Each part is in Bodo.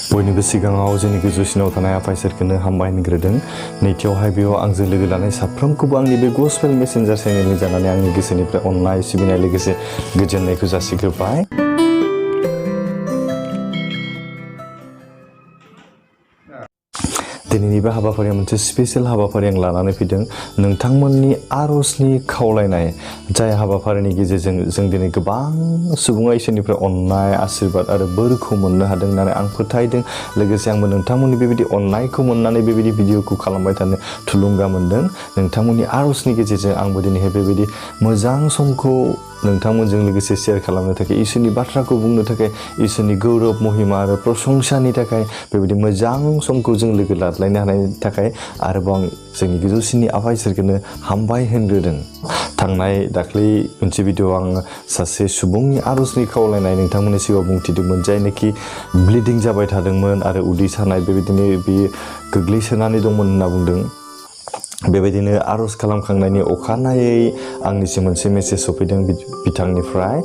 बयनिबो सिगाङाव जोंनि गोजौसिनाव थानाय आफा इसोरखौनो हामबाय होनग्रोदों। नैथियावहाय बेयाव आंजों लोगो लानाय साफ्रोमखौबो आंनि बे गस्पेल मेसेन्जार चेनेलनि जानानै आंनि गोसोनिफ्राय अननाय सिबिनाय लोगोसे गोजोननायखौ जासिग्रोबाय। दिनैनि बे हाबाफारिया मोनसे स्पेशल हाबाफारि आं लानानै फैदों। नोंथांमोननि आरजनि खावलायनाय जाय हाबाफारिनि गेजेरजों जों दिनै गोबां सुबुङा इसोरनिफ्राय अननाय आशीर्बाद आरो बोरखौ मोननो हादों होननानै आं फोथायदों। लोगोसे आंबो नोंथांमोननि बेबायदि अननायखौ मोननानै बेबायदि भिडिअखौ खालामबाय थानो थुलुंगा मोनदों। नोंथांमोननि आरजनि गेजेरजों आंबो दिनैहाय बेबायदि मोजां समखौ नोंथांमोनजों लोगोसे शेयार खालामनो थाखाय, इसोरनि बाथ्राखौ बुंनो थाखाय, इसोरनि गौरब महिमा आरो प्रशंसानि थाखाय बेबायदि मोजां समखौ जों लोगो लाज्लायनो हानायनि थाखाय आरोबाव आं जोंनि गोजौसिननि आफा इसोरखौनो हामबाय होनग्रोदों। थांनाय दाख्लै मोनसे भिडिअ आं सासे सुबुंनि आरजनि खावलायनाय नोंथांमोननि सिगाङाव बुंथिदोंमोन, जायनोखि ब्लिडिं जाबाय थादोंमोन आरो उदै सानाय बेबायदिनो बेयो गोग्लैसोनानै दंमोन होनना बुंदों। बेबायदिनो आरज खालामखांनायनि अखानायै आंनिसिम मोनसे मेसेज सफैदों बिथांनिफ्राय।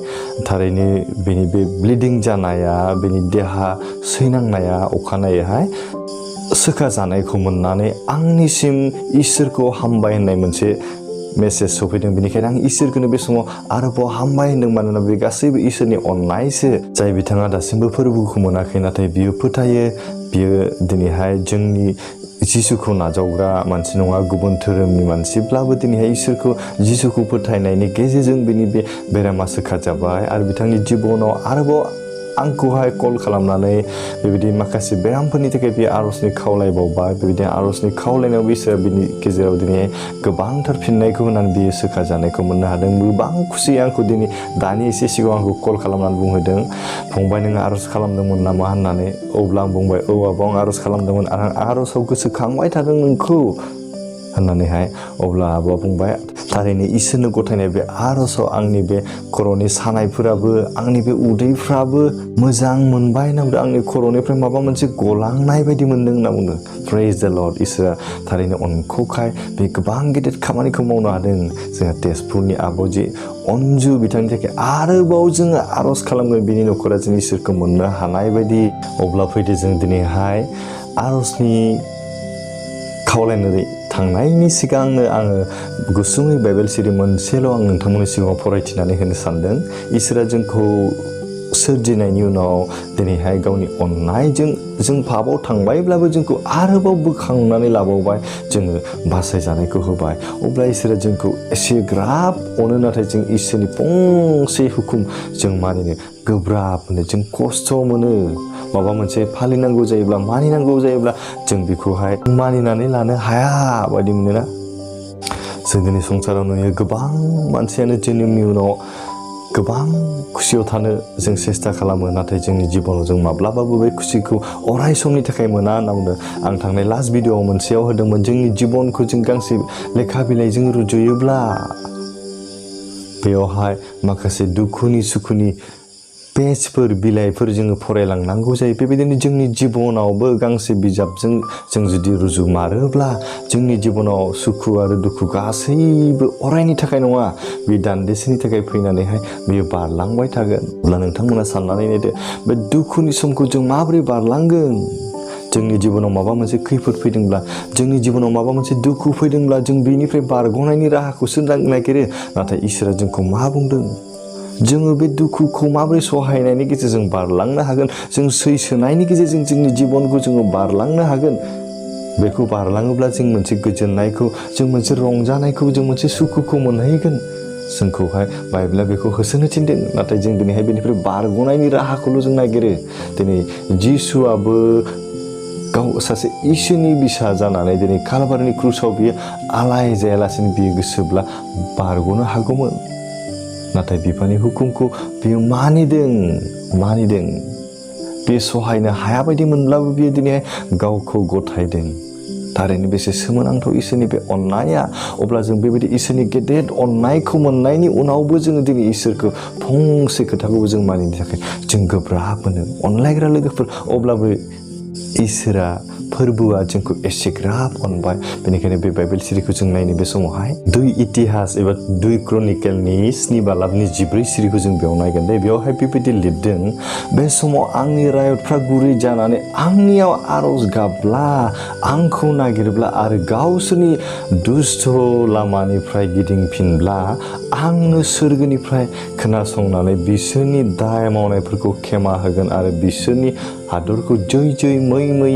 थारैनो बेनि बे ब्लिडिं जानाया, बेनि देहा सैनांनाया अखानायैहाय सोखा जानायखौ मोननानै आंनिसिम इसोरखौ हामबाय होननाय मोनसे मेसेज सफैदों। बेनिखायनो आं इसोरखौनो बे समाव आरोबाव हामबाय होनदों, मानोना बे गासैबो इसोरनि अननायसो। जाय बिथाङा दासिमबो फोरबोखौ मोनाखै नाथाय बियो फोथायो, बियो दिनैहाय जोंनि जिसुखौ नाजावग्रा मानसि नङा, गुबुन धोरोमनि मानसिब्लाबो दिनैहाय इसोरखौ जिसुखौ फोथायनायनि गेजेरजों बिनि बे बेरामा सोखाजाबाय आरो बिथांनि जिबनाव आरोबाव आंखौहाय कल खालामनानै बेबायदि माखासे बेरामफोरनि थाखाय बे आरजनि खावलायबावबाय। बेबायदि आरजनि खावलायनायाव बिसोर बिनि गेजेराव दिनै गोबांथार फिननायखौ होनानै बियो सोखा जानायखौ मोननो हादों। गोबां खुसि आंखौ दिनै दानि एसे सिगाङाव आंखौ कल खालामनानै बुंहैदों, फंबाय नोङो आरज खालामदोंमोन नामा होननानै। अब्ला आं बुंबाय, औ आबौ आं आरज खालामदोंमोन आरो आं आरजआव गोसोखांबाय थादों नोंखौ होननानैहाय। अब्ला आबौआ बुंबाय, थारैनो इसोरनो गथायनाय बे आरजआव आंनि बे खर'नि सानायफोराबो, आंनि बे उदैफ्राबो मोजां मोनबाय होनना बुंदों। आंनि खर'निफ्राय माबा मोनसे गलांनाय बायदि मोनदों होनना बुंदों। प्रेज द लर्ड। इसोरा थारैनो अनख'खाय बे गोबां गिदिर खामानिखौ मावनो हादों। जोंहा तेजपुरनि आब' जि अन्जु, बिथांनि थाखाय आरोबाव जोङो आरज खालामगोन बिनि न'खरा जों इसोरखौ मोननो हानाय बायदि। अब्ला फैदो जों दिनैहाय आरजनि खावलायनानै थांनायनि सिगांनो आङो गुसुङै बाइबेल सिरि मोनसेल' आं नोंथांमोननि सिगाङाव फरायथिनानै होनो सानदों। इसोरा जोंखौ सोरजिनायनि उनाव दिनैहाय गावनि अननायजों जों पापआव थांबायब्लाबो जोंखौ आरोबाव बोखांनानै लाबावबाय, जोङो बासायजानायखौ होबाय। अब्ला इसोरा जोंखौ एसेग्राब अनो, नाथाय जों इसोरनि फंसे हुकुम जों मानिनो गोब्राब मोनो, जों खस्थ' मोनो। माबा मोनसे फालिनांगौ जायोब्ला, मानिनांगौ जायोब्ला जों बेखौहाय मानिनानै लानो हाया बायदि मोनोना। जों दिनै संसाराव नुयो गोबां मानसियानो जोनोमनि उनाव गोबां खुसियाव थानो जों सेस्था खालामो, नाथाय जोंनि जिबनाव जों माब्लाबाबो बे खुसिखौ अराय समनि थाखाय मोना होनना बुंदों। आं थांनाय लास्ट भिडिअआव मोनसेयाव होदोंमोन, जोंनि जिबनखौ जों गांसे लेखा बिलाइजों रुजुयोब्ला बेयावहाय माखासे दुखुनि सुखुनि पेजफोर, बिलाइफोर जोङो फरायलांनांगौ जायो। बेबायदिनो जोंनि जिबनावबो गांसे बिजाबजों जों जुदि रुजुमारोब्ला जोंनि जिबनाव सुखु आरो दुखु गासैबो अरायनि थाखाय नङा, बे दान्दिसेनि थाखाय फैनानैहाय बेयो बारलांबाय थागोन। अब्ला नोंथांमोना साननानै नायदो, बे दुखुनि समखौ जों माबोरै बारलांगोन? जोंनि जिबनाव माबा मोनसे खैफोद फैदोंब्ला, जोंनि जिबनाव माबा मोनसे दुखु फैदोंब्ला जों बेनिफ्राय बारग'नायनि राहाखौसो नागिरो। नाथाय इसोरा जोंखौ मा बुंदों? जोङो बे दुखुखौ माबोरै सहायनायनि गेजेरजों बारलांनो हागोन? जों सैसोनायनि गेजेरजों जोंनि जिबनखौ जोङो बारलांनो हागोन। बेखौ बारलाङोब्ला जों मोनसे गोजोननायखौ, जों मोनसे रंजानायखौ, जों मोनसे सुखुखौ मोनहैगोन। जोंखौहाय बाइबेला बेखौ होसोनो थिनदों, नाथाय जों दिनैहाय बेनिफ्राय बारग'नायनि राहाखौल' जों नागिरो। दिनै जिसुआबो गाव सासे इसोरनि बिसा जानानै दिनै कालभारिनि क्रुसाव बियो आलाय जायालासिनो बियो गोसोब्ला बारग'नो हागौमोन, नाथाय बिफानि हुकुमखौ बियो मानिदों। बे सहायनो हाया बायदि मोनब्लाबो बियो दिनैहाय गावखौ गथायदों। थारैनो बेसे सोमोनांथाव इसोरनि बे अननाया। अब्ला जों बेबायदि इसोरनि गेदेर अननायखौ मोननायनि उनावबो जोङो दिनै इसोरखौ फंसे खोथाखौबो जों मानिनो थाखाय जों गोब्राब मोनो। अनलायग्रा लोगोफोर, अब्लाबो इसोरा फोरबोआ जोंखौ एसेग्राब अनबाय बेनिखायनो बे बाइबेल सिरिखौ जों नायनो बे समावहाय 2 इतिहास एबा 2 क्रनिकेलनि 7 बालाबनि 14 सिरिखौ जों बेयाव नायगोन दे बेयावहाय बेबायदि लिरदों बे समाव आंनि रायतफ्रा गुरै जानानै आंनियाव आरज गाबब्ला आंखौ नागिरब्ला आरो गावसोरनि दुष्ट लामानिफ्राय गिदिंफिनब्ला आंनो सोरगोनिफ्राय खोनासंनानै बिसोरनि दाय मावनायफोरखौ खेमा होगोन आरो बिसोरनि हादरखौ जै जै मै मै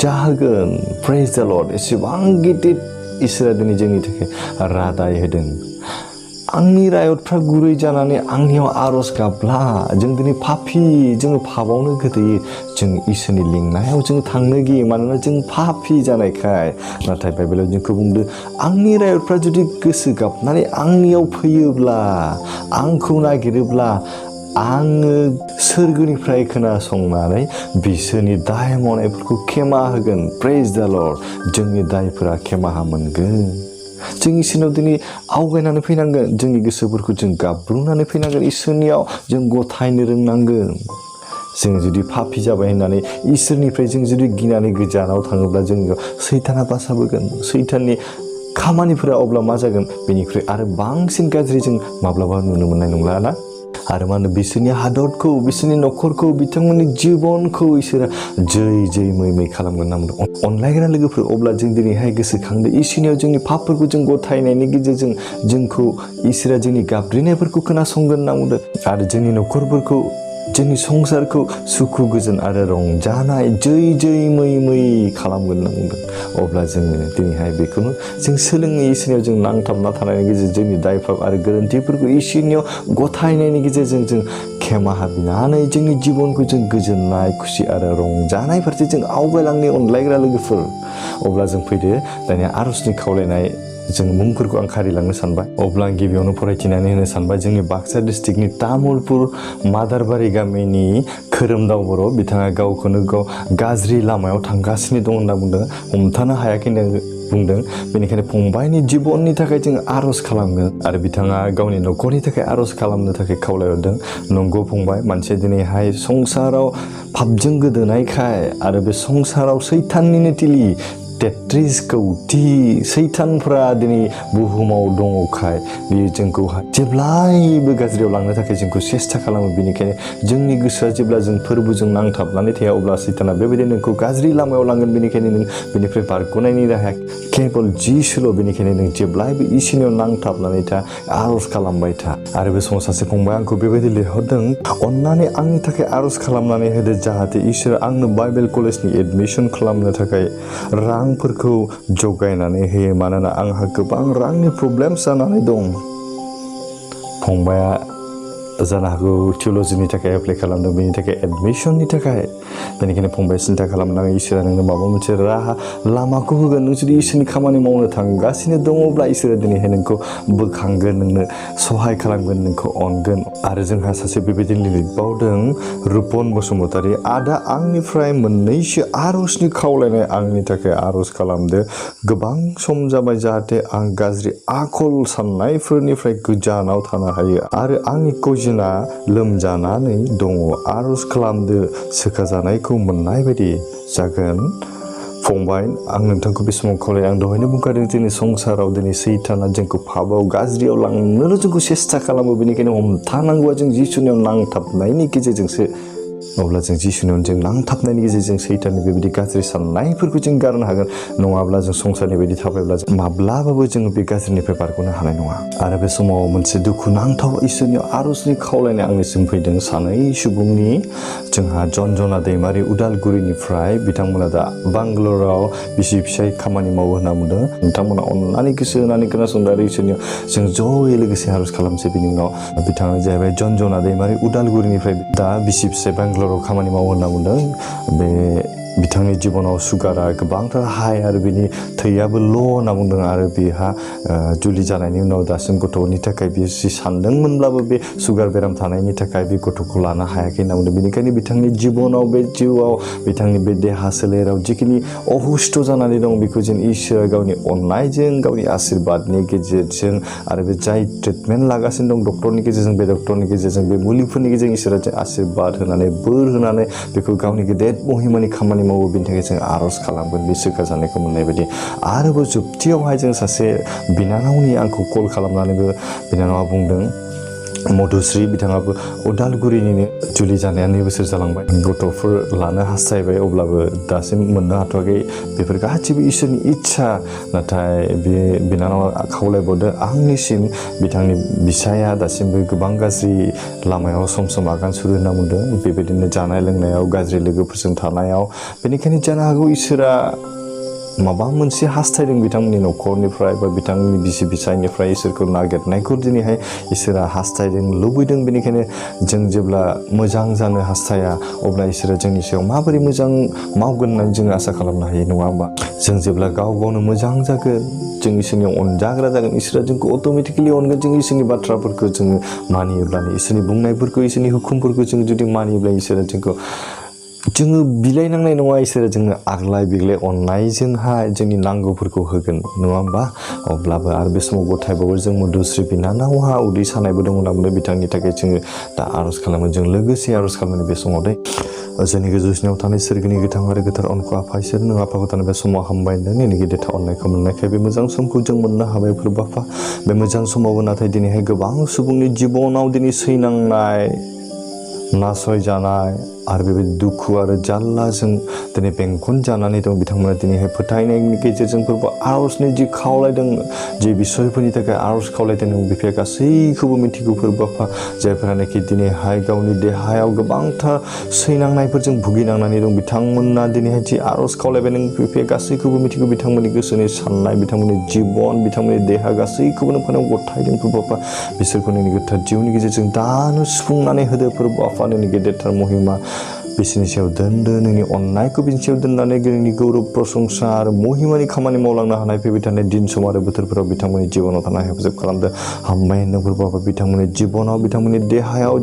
जाहोगोन प्रेज द लर्ड एसेबां गिदिर इसोरा दिनै जोंनि थाखाय रादाय होदों आंनि रायतफ्रा गुरै जानानै आंनियाव आरज गाबब्ला जों दिनै पापी जोङो पापावनो गोदोयो जों इसोरनि लिंनायाव जों थांनो गियो मानोना जों पापी जानायखाय नाथाय बाइबेलाव जोंखौ बुंदों आंनि रायतफ्रा जुदि गोसो गाबनानै आंनियाव फैयोब्ला आंखौ नागिरोब्ला आङो सोरगोनिफ्राय खोनासंनानै बिसोरनि दाय मावनायफोरखौ खेमा होगोन प्रेज द लर्ड जोंनि दायफोरा खेमाहा मोनगोन जों इसोरनाव दिनै आवगायनानै फैनांगोन जोंनि गोसोफोरखौ जों गाब्रुनानै फैनांगोन इसोरनियाव जों गथायनो रोंनांगोन जों जुदि पापी जाबाय होननानै इसोरनिफ्राय जों जुदि गिनानै गोजानाव थाङोब्ला जोंनियाव सैताना बासाबोगोन सैताननि खामानिफोरा अब्ला मा जागोन बेनिख्रुइ आरो बांसिन गाज्रि जों माब्लाबा नुनो मोननाय नंला ना आरो मा होनो बिसोरनि हादरखौ बिसोरनि नखरखौ बिथांमोननि जिबनखौ इसोरा जै जै मै मै खालामगोन ना बुंदों अनलायग्रा लोगोफोर अब्ला जों दिनैहाय गोसोखांदो इसोरनियाव जोंनि पापफोरखौ जों गथायनायनि गेजेरजों जोंखौ इसोरा जोंनि गाबज्रिनायफोरखौ खोनासंगोन ना बुंदों आरो जोंनि नखरफोरखौ जोंनि संसारखौ सुखु गोजोन आरो रंजानाय जै जै मै मै खालामगोन ना बुंदों अब्ला जोङो दिनैहाय बेखौनो जों सोलोङो इसोरनियाव जों नांथाबना थानायनि गेजेरजों जोंनि दायफाब आरो गोरोन्थिफोरखौ इसोरनियाव गथायनायनि गेजेरजों जों खेमाहा बिनानै जोंनि जिबनखौ जों गोजोननाय खुसि आरो रंजानाय फारसे जों आवगायलांनो अनलायग्रा लोगोफोर अब्ला जों फैदो दानिया आरजनि खावलायनाय जों मुंफोरखौ आं खारिलांनो सानबाय अब्ला आं गिबियावनो फरायथिनानै होनो सानबाय जोंनि बाक्सा डिस्ट्रिक्टनि तामुलपुर मादारबारि गामिनि खोरोमदाव बर' बिथाङा गावखौनो गाव गाज्रि लामायाव थांगासिनो दं होनना बुंदों हमथानो हायाखै होनना बुंदों बेनिखायनो फंबायनि जिबननि थाखाय जों आरज खालामगोन आरो बिथाङा गावनि नखरनि थाखाय आरज खालामनो थाखाय खावलायहरदों नंगौ फंबाय मानसिया दिनैहाय संसाराव पापजों गोदोनायखाय आरो बे संसाराव सैताननिनो तिलि 33 कौटि सैतानफ्रा दिनै बुहुमाव दङखाय बेयो जोंखौहाय जेब्लायबो गाज्रियाव लांनो थाखाय जोंखौ सेस्था खालामो बेनिखायनो जोंनि गोसोआ जेब्ला जों फोरबोजों नांथाबनानै थाया अब्ला सैताना बेबायदि नोंखौ गाज्रि लामायाव लांगोन बेनिखायनो नों बेनिफ्राय बारग'नायनि राहाया केबल जिसुल' बेनिखायनो नों जेब्लायबो इसोरनियाव नांथाबनानै था आरज खालामबाय था आरो बे समाव सासे फंबाय आंखौ बेबायदि लिरहरदों अन्नानै आंनि थाखाय आरज खालामनानै होदो जाहाथे इसोर आंनो बाइबेल कलेजनि एडमिसन खालामनो थाखाय रांफोरखौ जगायनानै होयो मानोना आंहा गोबां रांनि प्रब्लेम जानानै दं फंबाया जानो हागौ थियोल'जिनि थाखाय एप्लाइ खालामदों बेनि थाखाय एडमिसननि थाखाय बेनिखायनो फंबाय सिन्था खालामनाङा इसोरा नोंनो माबा मोनसे राहा लामाखौ होगोन नों जुदि इसोरनि खामानि मावनो थांगासिनो दङब्ला इसोरा दिनैहाय नोंखौ बोखांगोन नोंनो सहाय खालामगोन नोंखौ अनगोन आरो जोंहा सासे बेबायदिनो लिरबावदों रुपन बसुमतारी आदा आंनिफ्राय मोननैसो आरजनि खावलायनाय आंनि थाखाय आरज खालामदो गोबां सम जाबाय जाहाथे आं गाज्रि आखल साननायफोरनिफ्राय गोजानाव थानो हायो आरो आंनि कजिना लोमजानानै दङ आरज खालामदो सोखाजानायखौ मोननाय बायदि जागोन फंबाय आं नोंथांखौ बे समाव खावलायो आं दहायनो बुंखादों दिनै संसाराव दिनै सैताना जोंखौ पापाव गाज्रियाव लांनोल' जोंखौ सेस्था खालामो बेनिखायनो हमथानांगौआ जों जिसुनियाव नांथाबनायनि गेजेरजोंसो अब्ला जों जिसुनियाव जों नांथाबनायनि गेजेरजों सैताननि बेबायदि गाज्रि साननायफोरखौ जों गारनो हागोन नङाब्ला जों संसारनि बायदि थाबायब्ला माब्लाबाबो जोङो बे गाज्रिनिफ्राय बारग'नो हानाय नङा आरो बे समाव मोनसे दुखुनांथाव इसोरनियाव आरजनि खावलायनाय आंनिसिम फैदों सानै सुबुंनि जोंहा जन्जना दैमारि उदालगुरिनिफ्राय बिथांमोना दा बांगालराव बिसि फिसाय खामानि मावो होनना बुंदों नोंथांमोना अननानै गोसो होनानै खोनासंदो आरो इसोरनियाव जों ज'यै लोगोसे आरज खालामसै बिनि उनाव बिथाङा जाहैबाय जन्जना दैमारि उदालगुरिनिफ्राय दा बिसि फिसाय बांगालराव खामानि मावो होनना बुंदों बे बिथांनि जिबनाव सुगारा गोबांथार हाइ आरो बिनि थैयाबो ल' होनना बुंदों आरो बिहा जुलि जानायनि उनाव दासिम गथ'नि थाखाय बियो जि सानदोंमोनब्लाबो बे सुगार बेराम थानायनि थाखाय बे गथ'खौ लानो हायाखै होनना बुंदों बेनिखायनो बिथांनि जिबनाव बे जिउआव बिथांनि बे देहा सोलेराव जिखिनि अहुस्थ' जानानै दं बेखौ जों इसोरा गावनि अननायजों गावनि आशीर्बादनि गेजेरजों आरो बे जाय ट्रिटमेन्ट लागासिनो दं डक्टरनि गेजेरजों बे डक्टरनि गेजेरजों बे मुलिफोरनि गेजेरजों इसोरा जों आशीर्बाद होनानै बोर होनानै बेखौ गावनि गेदेर महिमानि खामानि खामानि मावो बिनि थाखाय जों आर'ज खालामगोन बे सोखा जानायखौ मोननाय बायदि। आरोबाव जोबथियावहाय जों सासे बिनानावनि आंखौ कल खालामनानैबो बिनानावा बुंदों मधुश्री बिथाङाबो उदालगुरिनिनो जुलि जानाया 2 बोसोर जालांबाय, गथ'फोर लानो हास्थायबाय अब्लाबो दासिम मोननो हाथ'वाखै। बेफोर गासिबो इसोरनि इच्छा। नाथाय बे बिनानावा खावलायबावदो आंनिसिम बिथांनि बिसाया दासिमबो गोबां गाज्रि लामायाव सम सम आगान सुरो होनना बुंदों, बेबायदिनो जानाय लोंनायाव गाज्रि लोगोफोरजों थानायाव। बेनिखायनो जानो हागौ इसोरा माबा मोनसे हास्थायदों बिथांमोननि न'खरनिफ्राय बा बिथांनि बिसि फिसायनिफ्राय इसोरखौ नागिरनायखौ दिनैहाय इसोरा हास्थायदों, लुबैदों। बेनिखायनो जों जेब्ला मोजां जानो हास्थाया अब्ला इसोरा जोंनि सायाव माबोरै मोजां मावगोन होननानै जों आसा खालामनो हायो, नङा होमबा? जों जेब्ला गाव गावनो मोजां जागोन, जों इसोरनि अनजाग्रा जागोन, इसोरा जोंखौ अट'मेटिकेलि अनगोन। जों इसोरनि बाथ्राफोरखौ जोङो मानियोब्लानो, इसोरनि बुंनायफोरखौ, इसोरनि हुकुमफोरखौ जों जुदि मानियोब्ला इसोरा जोङो बिलाइनांनाय नङा। इसोरा जोंनो आग्लाय बिग्लाय अननायजोंहाय जोंनि नांगौफोरखौ होगोन, नङा होमबा? अब्लाबो आरो बे समाव गथायबावो जों मधुश्री बिनानावहा उदै सानायबो दङ होनना बुंदों, बिथांनि थाखाय जोङो दा आर'ज खालामो। जों लोगोसे आर'ज खालामो बे समाव जोंनि गोजौसिनाव थानाय सोरगिनि गोथां आरो गोथार अनखौ आफा इसोर नों आफाखौ थानाय बे समाव हामबाय होनदों। नोंनि गेदेरथार अननायखौ मोननायखाय बे मोजां समखौ जों मोननो हाबाय फोरबो आफा। बे मोजां समावबो नाथाय दिनैहाय गोबां सुबुंनि जिबनाव दिनै सैनांनाय, नासयजानाय आरो बेबायदि दुखु आरो जारलाजों दिनै बेंखन जानानै दं। बिथांमोना दिनैहाय फोथायनायनि गेजेरजों फोरबो आर'जनि जि खावलायदों, जि बिसयफोरनि थाखाय आर'ज खावलायदों, नों बिफाया गासैखौबो मिथिगौ फोरबो आफा। जायफोरानोखि दिनैहाय गावनि देहायाव गोबांथार सैनांनायफोरजों भुगिनांनानै दं, बिथांमोना दिनैहाय जि आर'ज खावलायबाय, नों बिफाया गासैखौबो मिथिगौ। बिथांमोननि गोसोनि साननाय, बिथांमोननि जिबन, बिथांमोननि देहा गासैखौबो नों फानाव गथायदों फोरबो आफा। बिसोरखौ नोंनि गोथार जिउनि गेजेरजों दानो सुफुंनानै होदो फोरबो आफा। नोंनि गेदेरथार महिमा बिसोरनि सायाव दोनदो, नोंनि अननायखौ बिसोरनि सायाव दोननानै नोंनि गौरब प्रशंसा आरो महिमानि खामानि मावलांनो हानाय फैबाय थानाय दिन सम आरो बोथोरफोराव बिथांमोननि जिबनाव थानाय हेफाजाब खालामदो। हामबाय होनदों फोरबो आफा। बिथांमोननि जिबनाव, बिथांमोननि देहायाव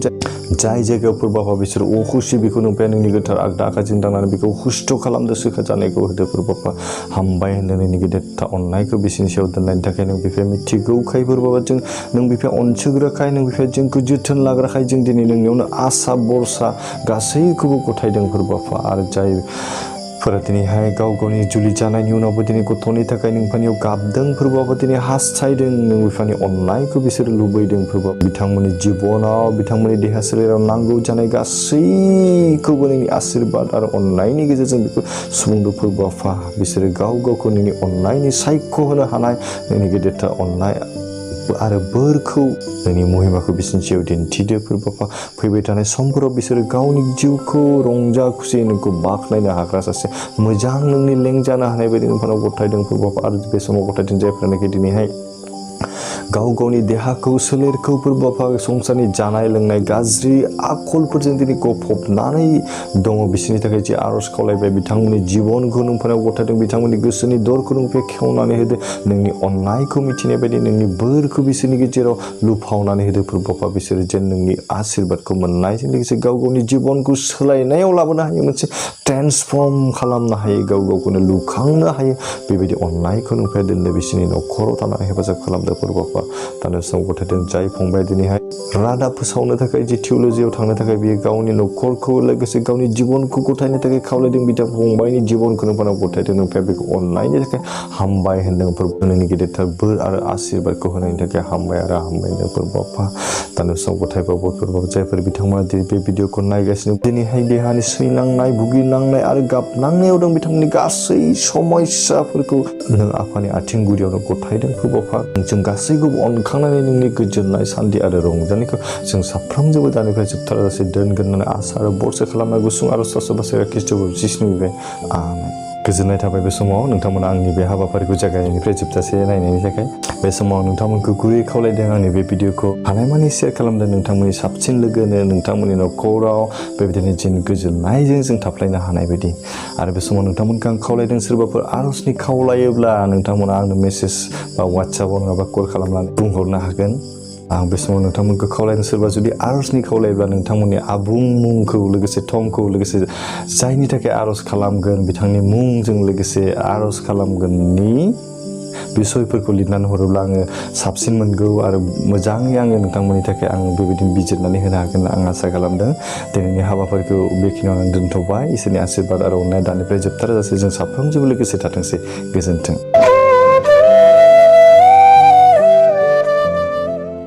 जाय जायगायाव फोरबो आफा बिसोर अखुसि, बेखौ नोंफाया नोंनि गोथार आगदा आखाइजों दांनानै बेखौ हुस्थ' खालामदो, सोखा जानायखौ होदो फोरबो आफा। हामबाय होनदों नोंनि गेदेरथार अननायखौ बिसोरनि सायाव दोननायनि थाखाय। नों बिफाया मिथिगौखाय फोरबो आफा, नों बिफाया अनसोग्राखाय, नों बिफाया जोंखौ जोथोन लाग्राखाय जों दिनै नोंनियावनो आसा बरसा गासैखौबो गथायदों फोरबो आफा। आरो जायफोरा दिनैहाय गाव गावनि जुलि जानायनि उनावबो दिनै गथ'नि थाखाय नोंफानियाव गाबदों फोरबो आफा, दिनै हास्थायदों, नों बिफानि अननायखौ बिसोरो लुबैदों फोरबो। बिथांमोननि जिबनाव, बिथांमोननि देहा सोलेराव नांगौ जानाय गासैखौबो नोंनि आशीर्बाद आरो अननायनि गेजेरजों बेखौ सुफुंदों फोरबो आफा। बिसोरो गाव गावखौ नोंनि अननायनि सायख' होनो हानाय, नोंनि गेदेरथार अननाय आरो बोरखौ, नोंनि महिमाखौ बिसोरनि सायाव दिन्थिदो फोरबो आफा। फैबाय थानाय समफोराव बिसोरो गावनि जिउखौ रंजा खुसियै नोंखौ बाख्नायनो हाग्रा सासे मोजां नोंनि लें जानो हानाय बायदि नोंफोरनाव गथायदों फोरबो आफा। आरो बे समाव गथायदों जायफोरानोखि दिनैहाय गाव गावनि देहाखौ, सोलेरखौ फोरबो आफा संसारनि जानाय लोंनाय गाज्रि आखलफोरजों दिनै गफबनानै दङ, बिसोरनि थाखाय जि आर'ज खावलायबाय, बिथांमोननि जिबनखौ नोंफोरनाव गथायदों, बिथांमोननि गोसोनि दरखौ नोंफोर खेवनानै होदो, नोंनि अननायखौ मिथिनाय बायदि नोंनि बोरखौ बिसोरनि गेजेराव लुफावनानै होदो फोरबो आफा। बिसोरो जेन नोंनि आशीर्बादखौ मोननायजों लोगोसे गाव गावनि जिबनखौ सोलायनायाव लाबोनो हायो, मोनसे ट्रेन्सफर्म खालामनो हायो, गाव गावखौनो लुखांनो हायो, बेबायदि अननायखौ नोंफोर दोनदो, बिसोरनि न'खराव थानानै हेफाजाब खालामदो फोरबो आफा। दानो सम गथायदों जाय फंबाय दिनैहाय रादाब फोसावनो थाखाय, जि थिउलजियाव थांनो थाखाय बियो गावनि न'खरखौ लोगोसे गावनि जिबनखौ गथायनो थाखाय खावलायदों, बिदा फंबायनि जिबनखौ नोंफोरनाव गथायदों, नोंफोर बेखौ अननायनि थाखाय हामबाय होनदों फोरबो। नोंनि गेदेरथार बोर आरो आशीर्बादखौ होनायनि थाखाय हामबाय आरो हामबाय होनदों फोरबो आफा। दानो सम गथायबावो फोरबो जायफोर बिथांमोना दिनै बे भिडिअखौ नायगासिनो, दिनैहाय देहानि सैनांनाय, भुगिनांनाय आरो गाबनांनायाव दं, बिथांमोननि गासै समस्याफोरखौ नों आफानि आथिं गुदियावनो गथायदों फोरबो आफा। जों गासैखौबो अनखांनानै नोंनि गोजोननाय, सान्थि आरो रंजानायखौ जों साफ्रोमजोंबो दानिफ्राय जोबथारजासे दोनगोन होननानै आसा आरो बरसा खालामना गुसुं आरो सासे खृष्ट जिसुनि बिबाय आमेन। गोजोननाय थाबाय बे समाव नोंथांमोना आंनि बे हाबाफारिखौ जागायनायनिफ्राय जोबजासे नायनायनि थाखाय। बे समाव नोंथांमोनखौ गुरै खावलायदों आंनि बे भिडिअखौ हानायमानि शेयार खालामदों, नोंथांमोननि साबसिन लोगोनो, नोंथांमोननि न'खराव बेबायदिनो जिन गोजोननायजों जों थाफ्लायनो हानाय बायदि। आरो बे समाव नोंथांमोनखौ आं खावलायदों, सोरबाफोर आर'जनि खावलायोब्ला नोंथांमोना आंनो मेसेज बा वाट्सएपआव नङाबा कल खालामनानै बुंहरनो हागोन। आं बे समाव नोंथांमोनखौ खावलायदों, सोरबा जुदि आर'जनि खावलायोब्ला नोंथांमोननि आबुं मुंखौ लोगोसे थंखौ लोगोसे जायनि थाखाय आर'ज खालामगोन बिथांनि मुंजों लोगोसे आर'ज खालामगोननि बिसयफोरखौ लिरनानै हरोब्ला आङो साबसिन मोनगौ आरो मोजाङै आङो नोंथांमोननि थाखाय आं बेबायदिनो बिजिरनानै होनो हागोन आं आसा खालामदों। दिनैनि हाबाफारिखौ बेखिनियावनो दोनथ'बाय। इसोरनि आशीर्बाद आरो अननाया दानिफ्राय जोबथारजासे जों साफ्रोमजोंबो लोगोसे थाथोंसै। गोजोन्थों।